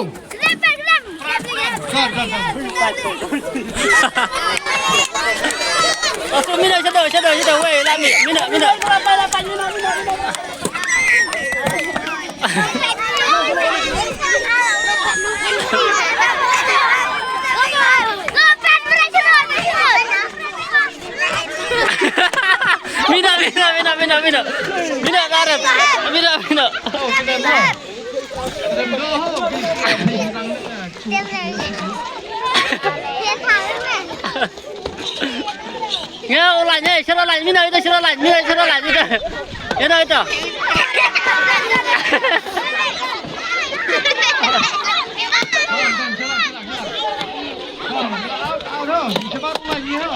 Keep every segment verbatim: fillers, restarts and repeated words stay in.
Oh, so mina shadow, shadow, shadow, wei, la mi, mina, mina. Mina, mina, mina, mina, mina. Mina, Arem. Mina, mina. Nga u lain, eh, sha u lain, mina, ita sha u lain, mina, sha u lain, ita. Ita, ita.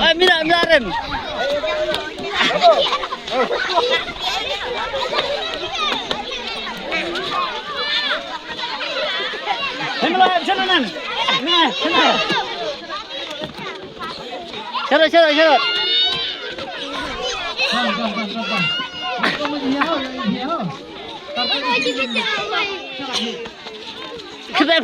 Eh, mina, mina, Arem. Sharot, sharot, sharot. Kedap.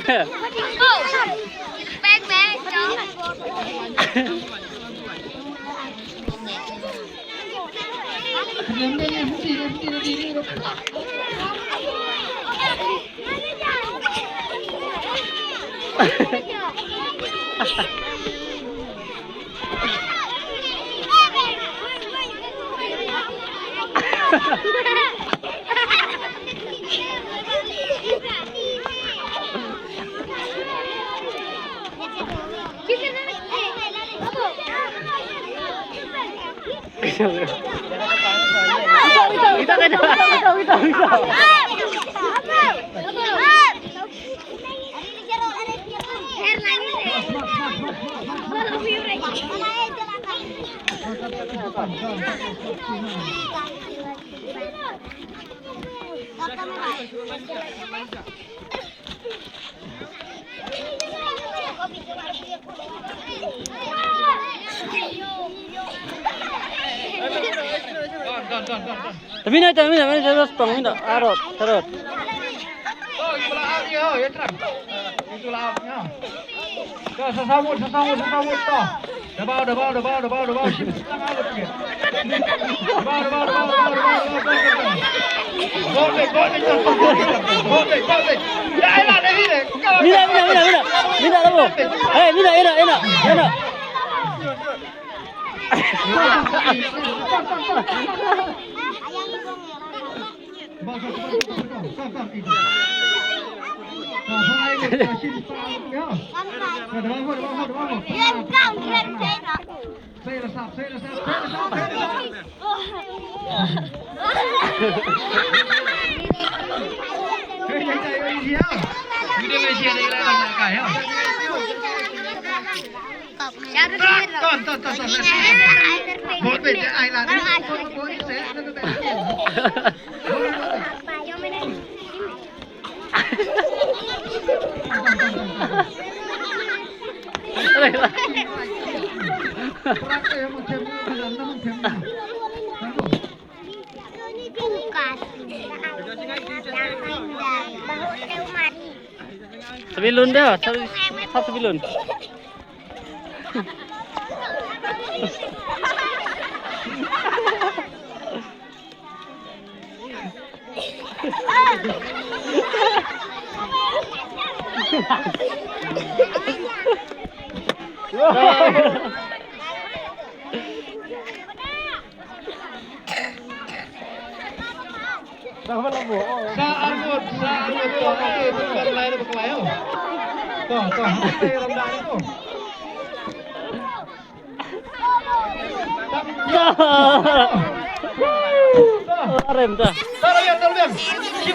Tabi na, tabi na, tabi na, tabi na, tabi na, arot, arot. Sasawut, sasawut, sasawut, to. Dabaw, dabaw, dabaw, dabaw, dabaw. Shim, shim, dabaw, dabaw, dabaw, dabaw, dabaw, dabaw. Gol, gol, gol, gol, gol, gol. Ya, ela, ela, ela. Mina, mina, mina, mina. Mina, mina. Eh, mina, mina, mina, mina. Ton, ton, ton, ton. Sabilun dah, sabi-, sab sabilun. Sa arngut, sa arngut, to, eh, to, to, lai, to, lai, oh. To, to, to. Arem, to. To, to, to.